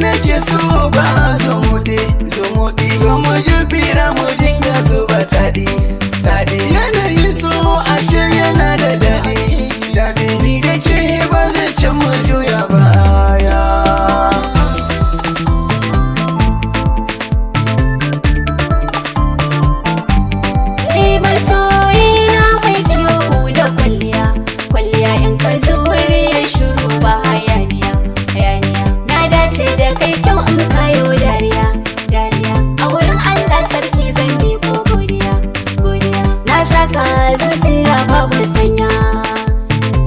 Nake so ba zumuɗi zumuɗi, zo mu ji fira mu dinga zuba taɗi taɗi. Yanayin so ashe yana da daɗi daɗi, ni da ke ba zai can mu juya baya. Ni masoyiya mai kyau da kwalliya, kwalliya in ka zo wuri ya shiru ba hayaniya, hayaniya. Na dace da kai, kyau in kayo dariya, dariya. A wurin Allah sarki zan miƙo godiya, godiya. Na saka zuciya babu sanya,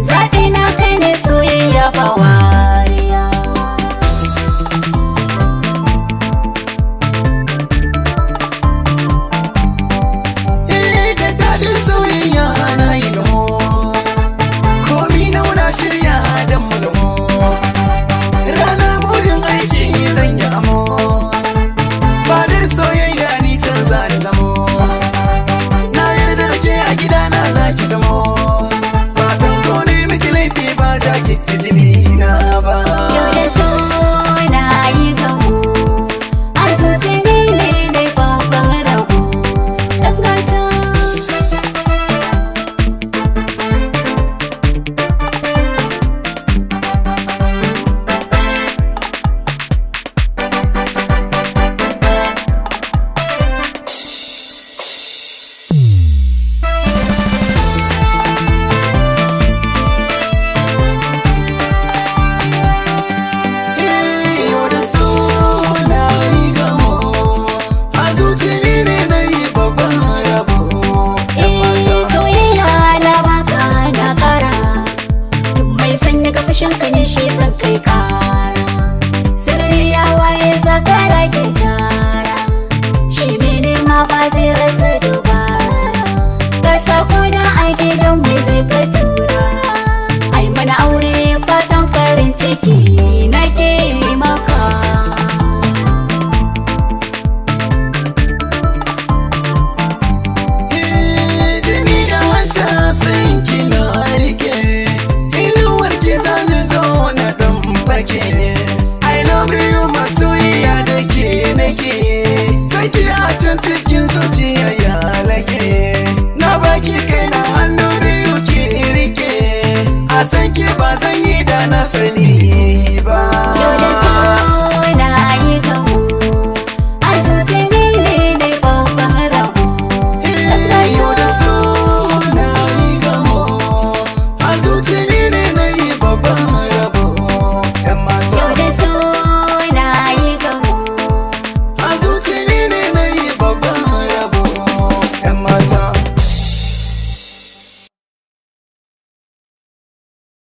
zaɓi na kai ne, soyayya ba wariya. Eh, da daɗin soyayya na yi gamo, komi na muna shirya don mu gamo. Rana burin aiki zan yi amo, fadar soyayya ni canza da zamo. Na yarda da ke, a gidana za ki zamo. Fatan ko ne miki laifi ba za ki ki jini na ba. Yau da so na yi gamo, a zuci ni ne dai babban rabo, ɗan gata. Yau da so na yi gamo, a zuci ni ne na yi babban rabo. Yan mata. Soyayya na baka na kara, duk mai sanya ga fushin ka ne shi zan kai kara. Sirri ya waye za ka rage tara, shi mai nema ba zai rasa dubara. Ga sako na a gidan mai zai ka tura, ai mana aure, fatan farin ciki nake maka. Jini da hanta sun kina rike, inuwar ki zani zo na dan fake. I love you masoyiya, da ke nake saki a can cikin zuciya ya lake. Na baki kai na hannu biyu ki rike, a san ki ba zan yi da na sani.